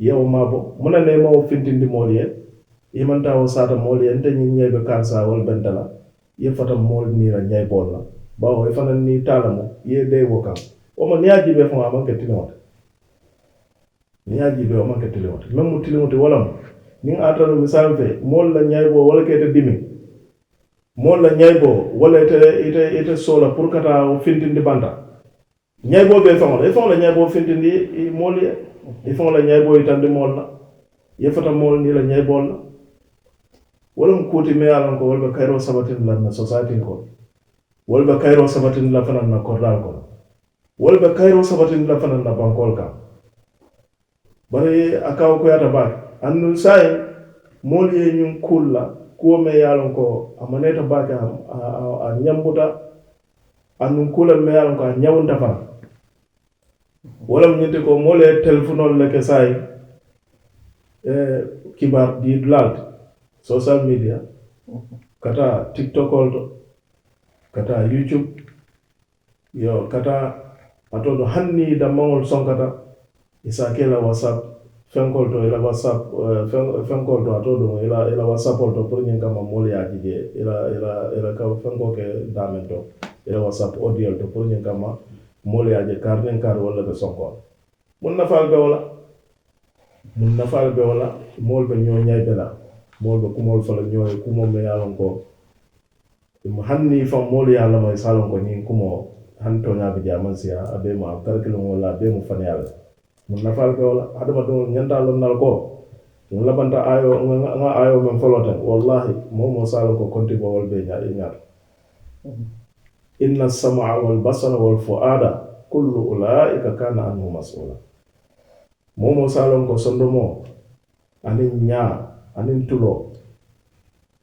yewo mabo muna ne mo fintindi moliye imanta o sata moliye ente nyi nyebe kansa wal bentala ye fata mol mira nyay bolla bawo e fana ni talamo ye de woka o mo niaji be fo amon ketilewata même mu tilimoti wala mo ni atalo misal fe mol la nyay bo wala kete dimi mol la nyay bo wala ite sola pour kata o fintindi banda nyay bo be famo e famo la nyay bo fintindi moliye e famo la nyay bo itande mol la ye fata mol ni la nyay bol la wala mu kuti me alon ko wala kayro sabatin la na society ko wala kayro sabatin la fanan na kordal ko wala kayro sabatin la fanan na bankol ka bare akaw ko yata ba annu sai mol ye nyum kulla ko me yalon ko amaneta ba ka a nyambuta annu kula me yalon ko nyawunda fa wala mu nyinte ko mol ye telephone le ke sai kibar di blad social media kata TikTok olto kata YouTube yo kata atodo hanni da mangol sonkata isa kela WhatsApp fenkol to ila WhatsApp fenkol to atodo ila WhatsApp olto pour nyen kama moli ajije ila ka fenko ke damento ila WhatsApp audio to pour nyen kama moli aje karnen kar wala be sonko mun nafal be wala mol be ñoo ñay bela mol be kumol fala ñoy kumo me yalon ko mo hanni fam mol yalla may salon ko ni kumo han to ñabe jaman sia abe ma kalkilo wala be mo fan yalla mun nafal be wala adama do ñanda lon nal ko mo labanta ayo nga ayo men folota wallahi mo salon ko konti bo wol be ñaar inna as-sam'a wal basara wal fu'ada kullu ulaika kana anhu mas'ula mo salon ko sondomo anin nya anin tulo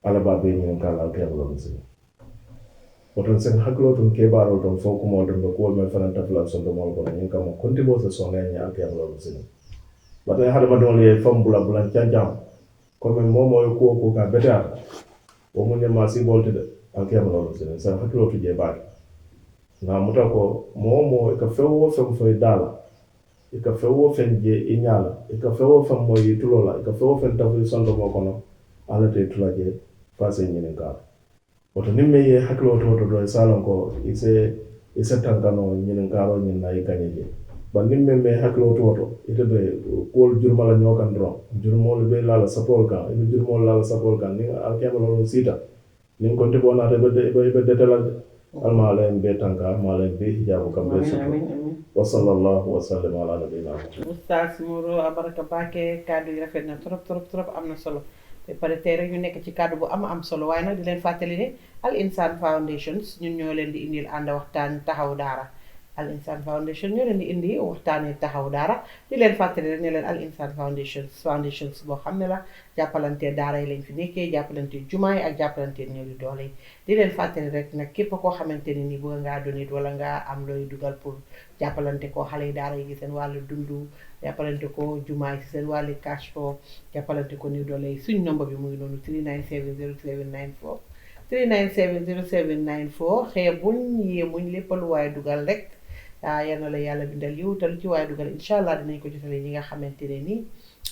ala ba be nyen kala ke bolo musi oton sen haklo ton ke baro ton fo ko mo don ko men fana tafla sondomo ko nyen kam konti bo se sonne nya ke bolo musi batay hada ma don le fam bula cancam ko men momo ko ka beta o mo nyama si bolte de ke bolo musi sen haklo to je ba na muta ko momo ka fewo fam fo dala ika fewo fen je inyala ika fewo fam moy tulola ika fewo fen tafu sondo mo kono ala te tulaje passé nyine ka oto nimme ye haklo to do salon ko ise tangano nyine ngaro nyin na ikanyeje ba nimme me haklo to ite be kol jurmala nyokan dro jurmol be lala sapol ka ibe jurmol lala sapol ka ni alkemalo sita nin ko te bona be detala almalen be tanka malen be hijabu kambe wa sallallahu wa sallam ala nabiyina Oustaz Moreau Abaraka Bake kaddu yi rafet na trop am na solo te pare tey rek ñu nekk ci kaddu bu am solo waaye nag di leen fàttali ne Al Insan Foundations ñun ñoo leen di indil ànd waxtaan taxaw daara Al Insan Foundation ñoo leen di indi waxtaanee taxaw daara di leen fàttali rek ne leen Al Insan Foundation boo xam ne la jàppalante daara yi lañ fi nekkee jàppalante jumaa yi ak jàppalante néew di doole yi di leen fàttali rek nag képp koo xamante ne ni bëgg ngaa donate wala ngaa am looy dugal pour jàppalante ko xale yi daara yi seen wàllu dundu jàppalante ko jumaa yi seen wàllu cash flow jàppalante ko néew doole yi suñ number bi mu ngi noonu 3970794 3970794 xeebuñ yéemuñ lépp lu waaye dugal rek yal na la yàlla bindal yiw te lu ci waaye dugal incha allah dinañ ko jotale ñi nga xamante ne nii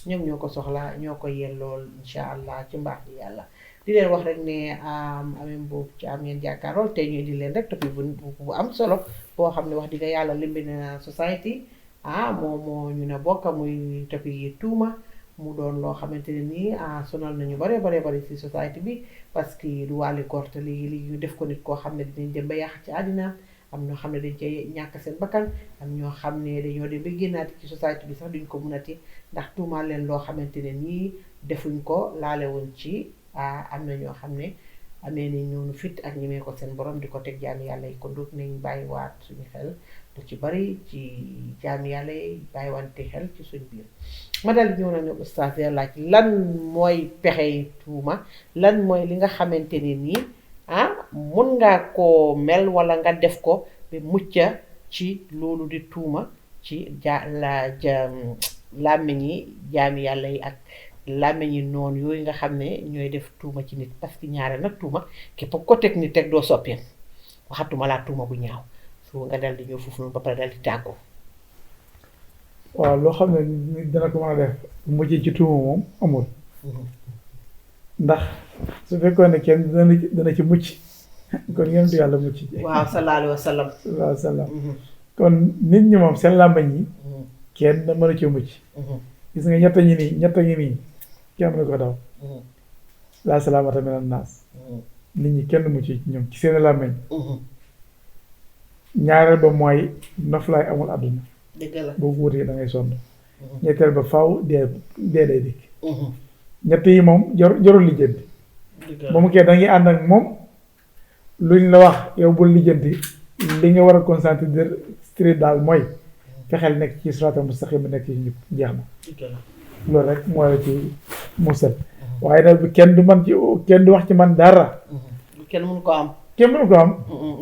ñoom ñoo ko soxla ñoo ko yellool incha allah ci mbaax di yàlla di leen wax rek ne ameen boobu ci am ngeen jàkkaarool te ñu indi leen rek topic bu am solo boo xam ne wax dëgg yàlla limbi na society moom moo ñu ne bokk muy topic yi tuuma mu doon loo xamante ne nii sonal nañu bare ci society bi parce que du wàlli góor te léegi ñu def ko nit koo xam ne dinañ dem ba yàq ci àddina am ñoo xam ne dañ cay ñàkk seen bakkan am ñoo xam ne dañoo dem ba génnaati ci société bi sax duñ ko mënati ndax tuumaal leen loo xamante ne nii defuñ ko laalewuñ ci am na ñoo xam ne amee nañ noonu fit ak ñemee ko seen borom di ko teg jaami yàlla yi kon dut nañ bàyyiwaat suñu xel lu ci bari ci jaami yàlla yi bàyyiwante xel ci suñ biir ma dal ñëw nañu oustaz laaj lan mooy pexey tuuma lan mooy li nga xamante ne nii mun nga koo mel wala nga def ko ba mucca ci loolu di tuuma ci làmmiñ yi jaami yàlla yi ak làmmiñ yi noonu yooyu nga xam ne ñooy def tuuma ci nit parce que ñaare nag tuuma képp ko teg nit teg doo soppeen waxatuma laa tuuma bu ñaaw su nga dal di ñëw foofu noonu ba pare dal di tàggoo. waaw loo xam ne nit dana ko mën a def bu muccee ci tuuma moom amul ndax su fekkoon ne kenn dana ci mucc kon yonentu yàlla mucc ci waaw sallallahu alayhi wa sallam sallallahu alayhi wa sallam kon nit ñi moom seen làmbañ yi kenn mënu ci mucc gis nga ñett ñi nii kenn mënu ko daw laa salaamata minan naas nit ñi kenn mucc ci ñoom ci seen làmbañ ñaareel ba mooy noflaay amul àdduna dëgg la boo ko wutee da ngay sonn ñetteel ba faaw dee day dikk ñett yi moom jarul lijjanti moom kay da ngay ànd ak moom luñ la wax yow bul lijjanti li nga war a concentré daal mooy fexeel nekk ci siraatal mustaqim nekk ci njub jeex na loolu rek mooy la ci musal waaye nag kenn du wax ci man dara kenn mënu ko am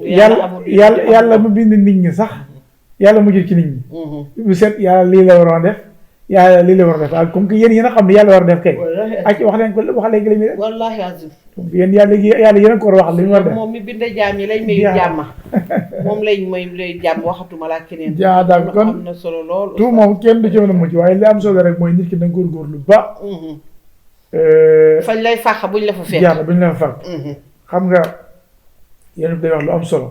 yàlla mu bind nit ñi sax yàlla mujjul ci nit ñi bu set yàlla lii la waroon def yàlla lii la war a def ak comme que yéen a xam ne yàlla war a def kay ak wax leen ko wax léegi la ñuy def wallaahi azim yéen yàlla yéen a ko war a wax li ñu war a def moom mi bind jaam yi lañ mayu jàmma moom lañ may jàmm waxatuma laa keneen daal kon am na solo lool tout moom kenn du ci mën a mucc waaye li am solo rek mooy nit ki na góorgóorlu ba fañ lay fàq buñ la fa fekk jeex na buñ la fa fàq xam nga yéen day wax lu am solo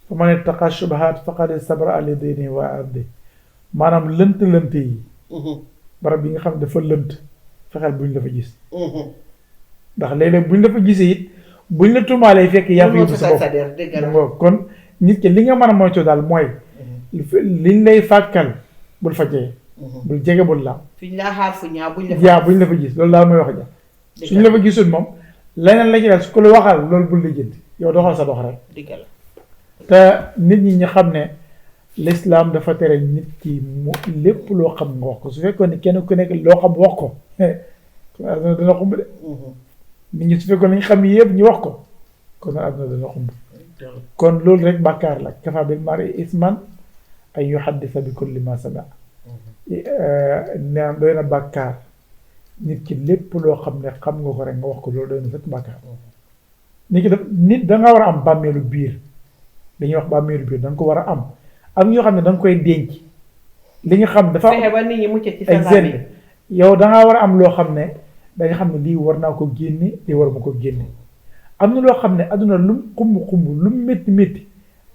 fa man ittaqa shubuhaat faqad istabraa li diinihi wa ardihi maanaam lënt yi barab yi nga xam ne dafa lënt fexeel buñ la fa gis ndax léeg-léeg buñ la fa gisee it buñ la tuumaalee fekk yaa ngi sa bopp kon nit ki li nga mën a moytu daal mooy liñ lay fàkkal bul fa jege bul jege bul la fiñ laa xaar fu ñaaw buñ la fa gis loolu daal mooy wax ja suñ la fa gisul moom leneen la ci def su ko la waxal loolu bul la jënd yow doxal sa dox rek te nit ñi xam ne l'islam dafa tere nit ki mu lépp loo xam nga wax ko su fekkoon ne kenn ku nekk loo xam wax ko aduna dana xumb de nit ñi su fekkoon nañ xam yëpp ñu wax ko kon aduna dana xumb kon loolu rek bàkkaar la kafa bil mari isman ay yuhaddisa bi kulli ma sami'a neen doy na bàkkaar nit ki lépp loo xam ne xam nga ko rek nga wax ko loolu doy na fekk bàkkaar nit ki nit da nga war a am bàmmeelu biir dañuy wax bàmmeelu biir da nga ko war a am ñoo xam ne da nga koy denc li nga xam dafa fexe ba nit ñi mucc ci sa yow da ngaa war a am loo xam ne da nga xam ne lii war naa ko génne lii war ma ko génne am na loo xam ne adduna lum xumb lum métti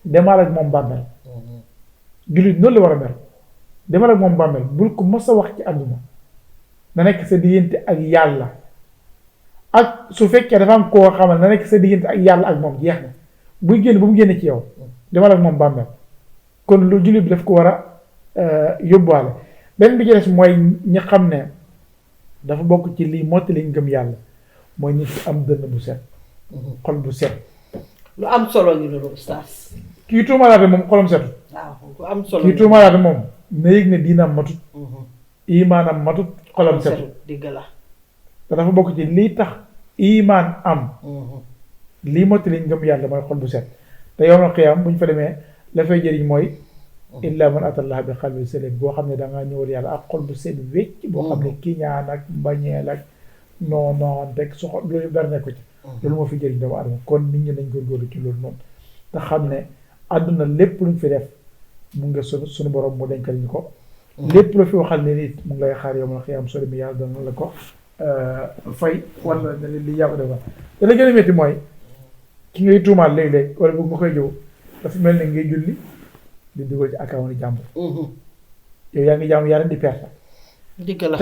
demal ak moom bàmmeel jullit noonu la war a mel demal ak moom bàmmeel bul ko mos a wax ci adduna na nekk sa diggante ak yàlla ak su fekkee dafa am koo xamal na nekk sa diggante ak yàlla ak moom jeex na buy génn bu mu génne ci yow demal ak moom bàmmeel kon lu jullit bi daf ko war a yóbbuwaale benn bi ci des mooy ñi xam ne dafa bokk ci lii mottali ngëm yàlla mooy nit ki am dënn bu set xol bu set lu am solo ngi loolu ustaas kii tuumalaate moom xolam setu ku am solo kii tuumaalaate moom na yëg ne diinam matut imaanam matut xolam setut dëgg la te dafa bokk ci lii tax imaan am lii mottali ngëm yàlla mooy xol bu set te yawmal qiyaam bu ñu fa demee la fay jëriñ mooy illa man atallaha bi qalbin salim boo xam ne da ngaa ñëwal yàlla ak xol bu set wécc boo xam ne kiñaan ak mbañeel ak non rek soxol loolu dara nekku ci loolu moo fi jëriñ doomu adama kon nit ñi nañ góorgóorlu ci loolu noonu te xam ne àdduna lépp luñ fi def mu nga suñu borom mu denkal ñu ko lépp la fi waxal ne nit mu ngi lay xaar yawmal qiyaam sori mi yàlla dana la ko fay wala li yàqu defa te la gën a métti mooy ki ngay tuumaal léeg-léeg wala boog nga koy jëw dafa mel ne ngay julli di dugal ci account ni jàmbur yow yaa ngi jàmm yàlla di perte dëgg la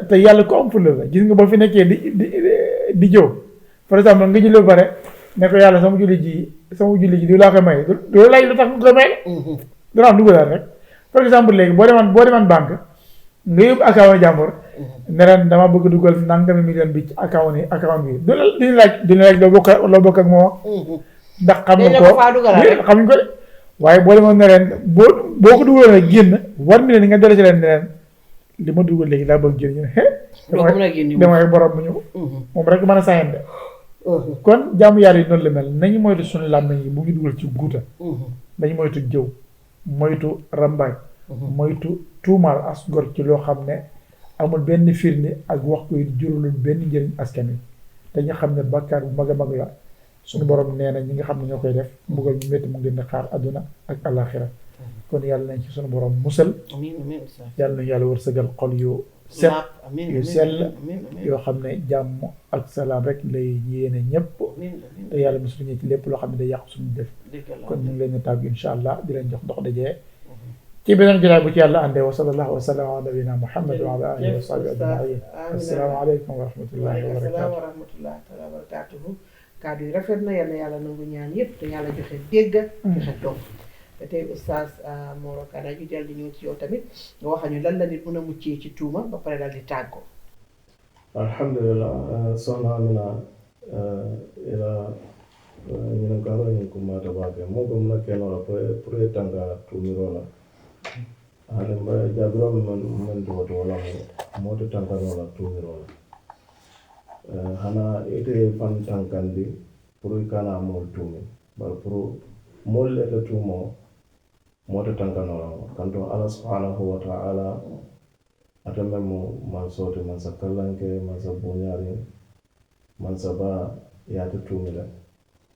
te yàlla ko am fulla la gis nga boo fi nekkee di jëw par exemple nga julli ba pare ne ko yàlla sama julli ji di laa koy may loolu laaj lu tax nga koy may dana am dugalal rek par exemple léegi boo demaan banque nga yóbbu account ni jàmbur ne ren dama bëgg dugal nangami million bi ci account bi dina laaj loo bokk ak moom ndax xam nga ko xamuñ ko de waaye boo demoon ne ren boo ko dugal rek génn war ni leen nga dele ci leen ne leen li ma dugal léegi laa bëgg génn ñu damay borom bu ñëw moom rek mën a sayante kon jaamu yàlla yi noonu la mel nañu moytu suñu làmmiñ yi bu ñu dugal ci guuta nañu moytu jëw moytu rambaaj moytu tuumaal as gor ci loo xam ne amul benn firnde ak wax ko jurulul benn njëriñ askan wi te ñu xam ne bàkkaar bu mag a mag la suñu borom nee na ñi nga xam ne ñoo koy def mbugal mu métti mu ngi leen di xaar adduna ak alaxira kon yàlla nañ ci suñu borom musal yàlla nañ yàlla wërsëgal xol yu set yu sell yoo xam ne jàmm ak salaam rek lay yéene ñëpp te yàlla mosul ñu ci lépp loo xam ne day yàq suñu def kon ñu ngi leen di tàggu incha allah di leen jox dox dajee ci beneen jëlaay bu ci yàlla àndee wa sallallahu wa sallam ala nabina muhammad wa ala alihi wa sahbihi ajmain assalaamu aleykum wa rahmatullahi wa barakatuhu kaddu yi rafet na yàlla nangu ñaan yëpp te yàlla joxe dégg joxe toog te tey oustaz Moro Kane ñu jël di ñëw ci yow tamit nga wax ñu lan la nit mën a muccee ci tuuma ba pare daal di tàggoo alhamdulillah soxna Amina ila ñinen ko aro ñin kummata baake mo ko muna kenola pour tanga tuumirola hade mba jaabiroɓe men duwoto wala mo moto tankanola tuumirola hana ite fan tankandi pour kana mol tuumi bar pour mol leta tuumo moto tankanola kanto Allah subhanahu wa ta'ala atame mo man sote man sakallanke man sabunyari man saba yaata tuumila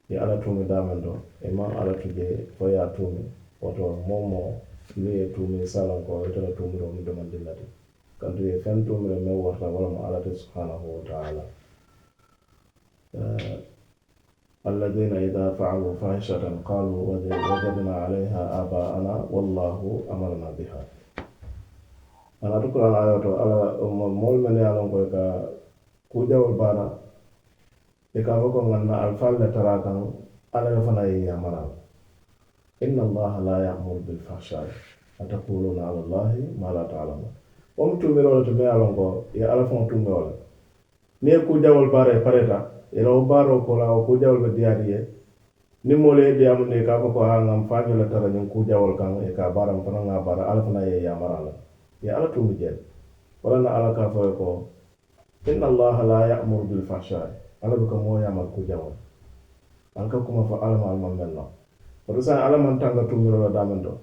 ya ala tuumi damen do e man ala tuje fo ya tuumi woto momo ni e tuumi salon ko e tala tuumi ro mi domandillati kanto e fen tuumire me warta wala mo ala subhanahu wa ta'ala الذين إذا فعلوا فاحشة قالوا وجدنا عليها آباءنا والله أمرنا بها أنا أذكر الآيات على مول من يعلم كذا كوجا والبارا إذا فكر أن الفعل تراكم على فناي يامرا إن الله لا يأمر بالفحشاء أتقولون على الله ما لا تعلمون ومتومرون تبيعلم كو يا ألفون تومرون نية كوجا والبارا فريدا ilo baro ko la ko jawol be diariye ni mole de amne ka ko ngam faño la tara ñun ku jawol kan e ka baram fana nga bara ala fana ye yamara la ya ala tu mujel wala na ala ka fa ko inna allah la ya'muru bil fahsha'i ala ko mo yamal ku jawol an ka kuma fa ala mal man melno ko sa ala man tanga tu miro la damendo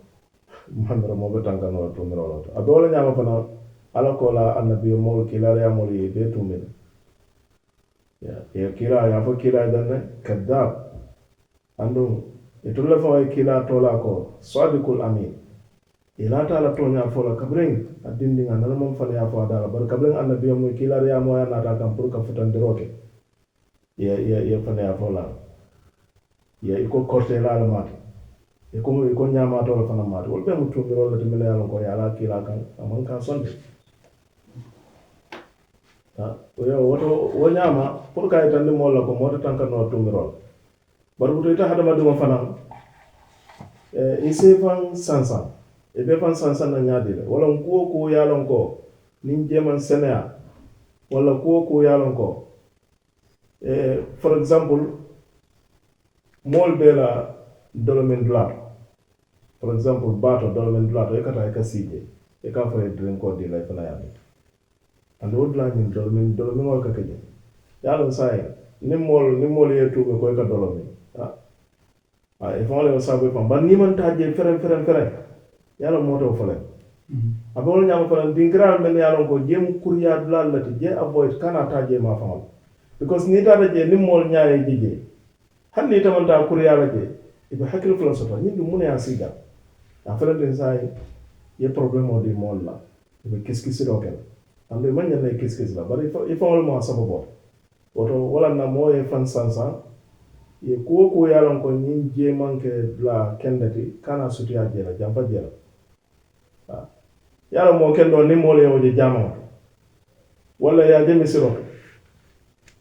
man mo be tanga no tu miro la adole nyama fana ala ko la annabi mo kilare amori be tu miro ya kila ya fo kila danne kadab andum itulla fo kila tola ko sadiqul amin ila taala tonya fo la kabring adindi ngana mom fa ya fo dala bar kabring annabi mo kila ya mo ya nata kam pour ka futan diroke ya fa ya fo la ya iko korte la la mat iko nyama to la fa na mat wol be mu tumiro la timela ya ko ya la kila kan amon ka sonde woto wo ñaama pour ka itandi mool la ko moota tankano tumirol bari buto ita hadamadima fanan i se fan sansan e be fan sansan na ñaadi le wala kuwo ku yaalon ko nin jeman seneya wala kuwo ku yaalon ko for example mool be la dolomin dulaato for example bato dolmen dulato e kata e ka sije e ka fa drink ko di la fana ya and wo dula ni dolmen wol ka keje yalo sai ni mol ye tu ko ka dolmen e fa le sabu fa ban ni man taje feren yalo moto fole abol nyama fana dingral men yalo ko jem kuriya dulal lati je avoid kana taje ma fa because ni tata je ni mol nyaaye jije hanni tamanta kuriya la je ibe hakil fula soto ni dum mun ya siga afere den sai ye problème o di mol la ibe kiskisi do ken ande man nyane kiskisi la bari il faut mo sababo woto wala na moye fan sansa ye ko yalon ko ni je manke la kendati kana sutiya je la jamba je la yalo mo kendo ni mol ye wodi jama wala ya je misiro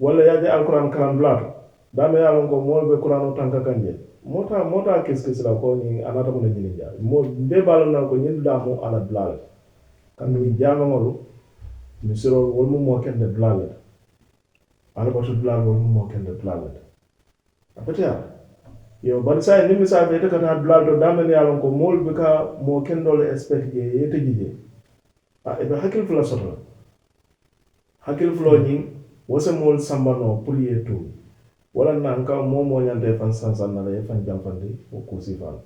wala ya je alquran karam blato dame yalon ko mol be qur'ano tanka kanje mota kiskis la ko ni anata ko ni ja mo be balon na ko nyin damo ala blal kan ni jama ngolu misiro wol mo kende blal ala ko blal wol mo kende blal apatia yo bar sai ni misa be ta kana blal do dame yalon ko mol be ka mo kendo le expect je yete jije e be hakil fula soto hakil flo ni wose mol sambano pour yetu wala nanka momo nyande fan sansan na le fan jamfandi o kusi fan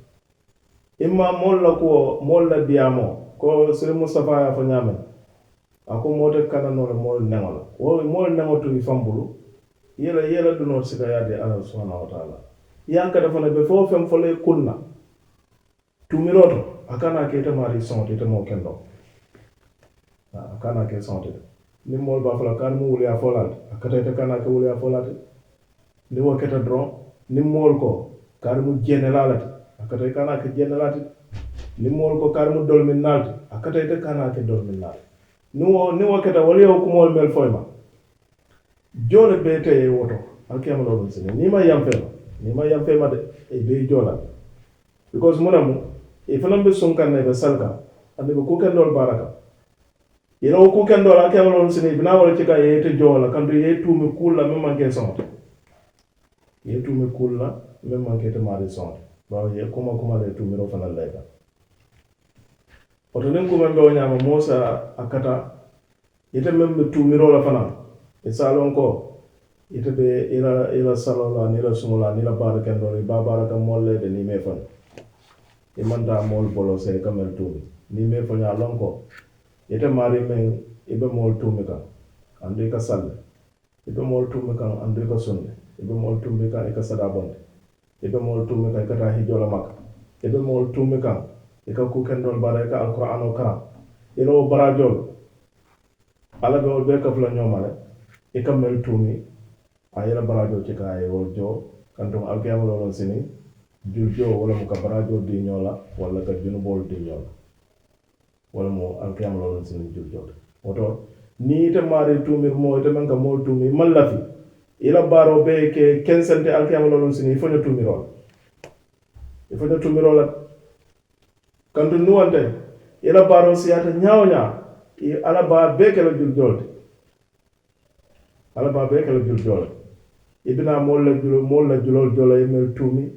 imma mol la diamo ko sire mustafa ya fa nyame ako mote kana no mol nengol o mol nengotu fambulu yela du no sika ya de Allah subhanahu wa ta'ala yanka dafa na be fo fem fole kunna tumiroto akana ke tamari sonte te mo kendo akana ke sonte ni mol ba fala kan mu wuli a folante akata te kana ke wuli a folante ni waketa dron ni mol ko kar mu generalati akata kana ke generalati ni mol ko kar mu dolmin nalti akata te kana ke dolmin nalti ni waketa wali o kumol mel foyma jole bete e woto alkiyama lo sene ni ma yamfema de e be jola because munamu e fanam be sonkan ne be salka ande ko kendol baraka yelo ko kendol alkiyama lo sene bina wala ci ka yete jola kanto yetu mi kulla me manke sonto yetu mi kulla me manke te mari sonto ba ye kuma le tu mi ro fanal layka oto nen ko membe o nyama mosa akata yete membe tu mi ro la fanal e salon ko ite be ila salola ni la sumula ni la baraka ndori ba baraka molle de ni me fan e manda mol bolo se kamel tumi ni me fanya lonko ite mari men ibe mol tumi ka ande ka salle ibe mol tumi ka ande ka sunne ibe mol tumi ka e ka sada bonde ibe mol tumi ka ta hijola mak ibe mol tumi ka e ka ku kendol baraka alquran kara ilo barajol ala be ka fla nyomale e ka mel tumi ayela barajo ci kay wol jo kantum alkiyama lolon sini juljo wala mu ka barajo di ñola wala ka junubol di ñola wala mo alkiyama lolon sini juljo oto ni te mari tumir mo te man ka mo tumi mallafi ila baro be ke kensante alkiyama lolon sini fo ñu tumirol la kantum nuwante ila baro siyata ñawña ala ba be ke la juljolde ibina mol la julol jola yemel tumi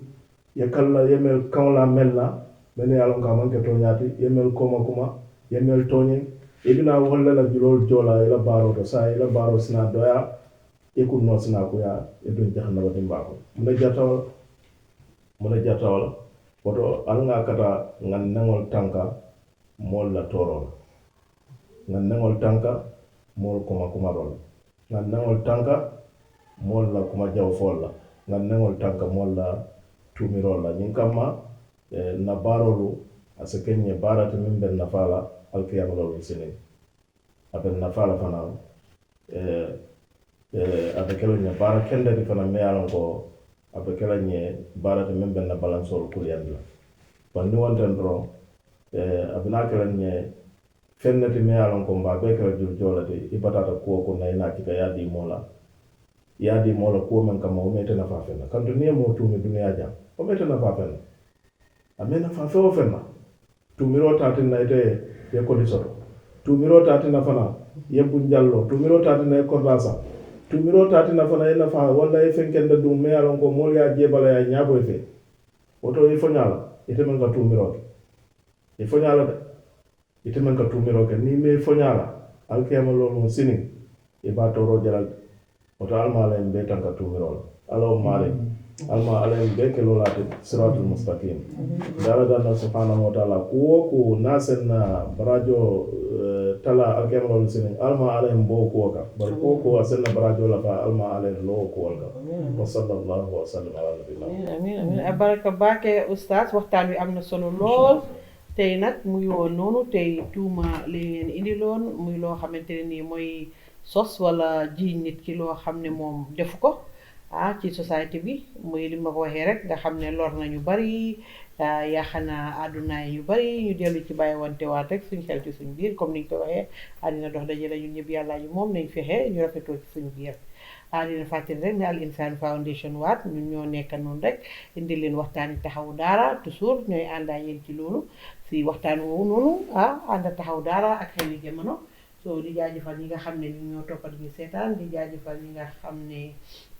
ya kala yemel kawla mella bene yalon ka manke to nyati yemel kuma yemel tonye ibina wala la julol jola ila baro to sa ila baro sina doya iku no sina ko ya edun jahannaba dimbako muna jatawala woto alnga kata ngan nangol tanka mol la toro ngan nangol tanka mol kuma rol ngan nangol tanka mol la kuma jaw folla ngan nangol tanka mol la tumirol la nyin kamma na barolu asekenye barata min ben nafala alkiyama lolu sinin aben nafala fana abekelo nya bara kende di fana meyalon ko abekelo nye barata min ben na balansol kuliyandla banni wonten dro abina kala nye fennati meyalon ko mba be kala jul jolati ibatata ko nayna kita yadi mola ko men kam o mete na fa fenna kan to niemo tumi duniya jam o mete na fa fenna amena fa fe o fenna tumiro tatin na ite ye ko di soto tumiro tatin na fana ye bunjallo tumiro tatin na ko rasa tumiro tatin na fana ina fa wala e fenkende dum meyalon ko mol ya jebala ya nyabo fe woto i foñala ite men ka tumiroke i foñala de ite men ka tumiroke ni me foñala alkiyama lolu sinin i ba toro jalal woto alma ala en be tan ka tumirola ala male alma ala en be ke lolate siratul mustaqim dala dana subhanahu wa ta'ala ku nasen na barajo tala alkiyama lolu sinin alma ala en bo ko ka bar ko asenna barajo la fa alma ala en lo ko ga wa sallallahu wa sallam ala nabiyina amin baraka baake oustaz waxtaan wi am na solo lool tey nag muy woon noonu tey tuuma li ngeen indiloon muy loo xamante ne nii mooy sos wala jiiñ nit ki loo xam ne moom defu ko ci société bi muy li ma ko waxee rek nga xam ne lor nañu bari yàq na àdduna yu bari ñu dellu ci bàyyi wante waat rek suñ xel ci suñ biir comme niñ ko waxee àddina dox daje la ñun ñëpp yàllaa ñu moom nañ fexe ñu rafetoo ci suñ biir dina fàttali rek ne Al Insaan Foundation waat ñun ñoo nekk noonu rek indi leen waxtaani taxawu daara toujours ñooy àndaa yéen ci loolu si waxtaan woowu noonu ànda taxawu daara ak xewi jamono so di jaajëfal ñi nga xam ne ñu ñoo toppat ñu seetaan di jaajëfal ñi nga xam ne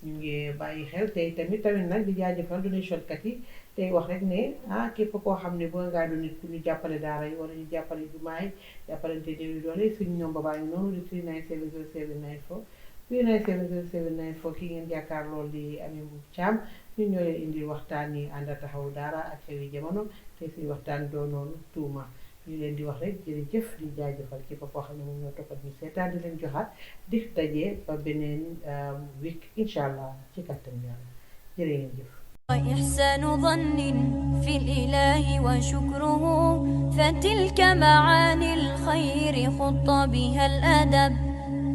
ñu ngi bàyyi xel tey tamit nag di jaajëfal donation kat yi tey wax rek ne képp koo xam ne boo ngaa doon nit ku ñu jàppale daara yi wala ñu jàppale jumaay jàppalante néew yi doole suñu ñoom baa ngi noonu di 3970794 3970794 ki ngeen jàkkaar lool di Amie Mboup Thiam ñun ñoo leen indi waxtaan yi ànd taxawu daara ak xewi jamono te suñu waxtaan doonoon tuuma ñu leen di wax rek jërëjëf di jaajëfal képp koo xam ne moom ñoo toppat ñu seetaan di leen joxaat di daje ba beneen week incha allah ci kattan yàlla jërë ngeen jëf. وإحسان ظن في الإله وشكره فتلك معاني الخير خط بها الأدب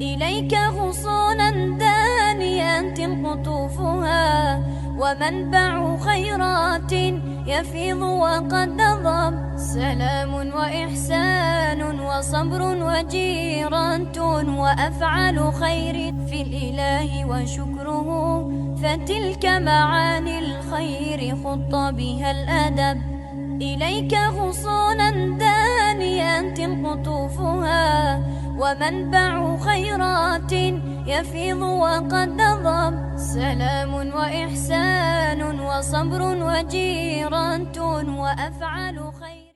إليك غصونا دانيات قطوفها ومنبع خيرات يفيض وقد نضب سلام وإحسان وصبر وجيران وأفعال خير في الإله وشكره فتلك معاني الخير خط بها الأدب إليك غصونا دانيات قطوفها ومنبع خيرات يفيض وقد نضب سلام وإحسان وصبر وجيران وأفعال خير